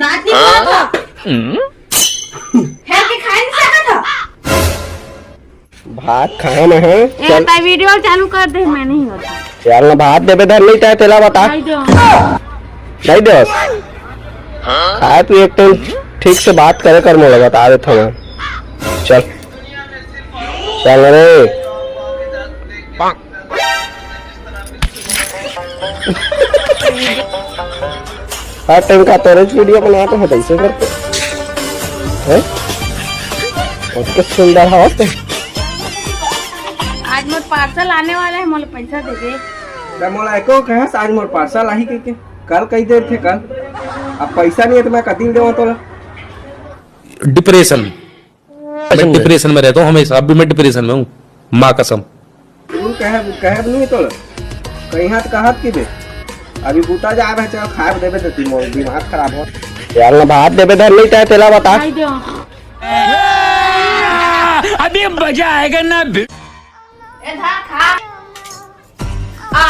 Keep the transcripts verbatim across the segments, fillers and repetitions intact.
बात नहीं करत हो। फेर के खा नहीं सकत हो। भात खाए में है। ए, चल। ताई वीडियो चालू कर दे, मैं नहीं होता। चल ना, भात देबे धर नहीं ताय, तेला बता। नहीं दो। नहीं दे। आय तू एक टाइम ठीक से बात करे कर, मोला बता देत हूँ मैं। चल। चल रे। हर टाइम का तोरेच वीडियो बनात हो, ऐसे करके। हैं? ओके, सुंदर हो ते। आज मोर पार्सल आने वाला है, मोला पैसा दे दे। त मोला एको कहस आज मोर पार्सल आही कहिके। कल कही दे थे कल। अब पैसा नहीं है तो मैं कति देवां तोला? डिप्रेशन। मैं डिप्रेशन में रहता हूँ हमेशा, अब भी मैं डिप्रेशन में हूँ, माँ कसम। तू कहे, कहे नहीं तो कहीं हाथ का हाथ की दे। अभी बूता जा रहा है, चल खाए देबे तो तू मोर दिमाग खराब हो। यार ना भात देबे धर नहीं ताय, तेला बता। नहीं दो। अभी मजा आएगा ना। ए धा खा। आ, आ,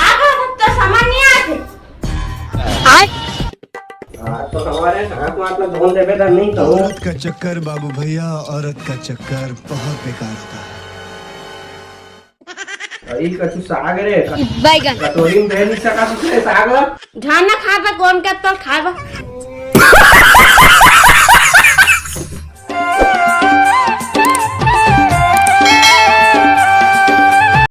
तो सामान नहीं आते। हाँ, तो हमारे हाथ में मतलब धोन देबे तो नहीं कहूँ। औरत का चक्कर बाबू भैया, औरत का चक्कर बहुत बेकार होता है। अरे कछु साग रे, बैगन। कटोरी में दे नहीं सका तुझे साग ला। ध्यान ना खाबा, कौन के तल खाबा।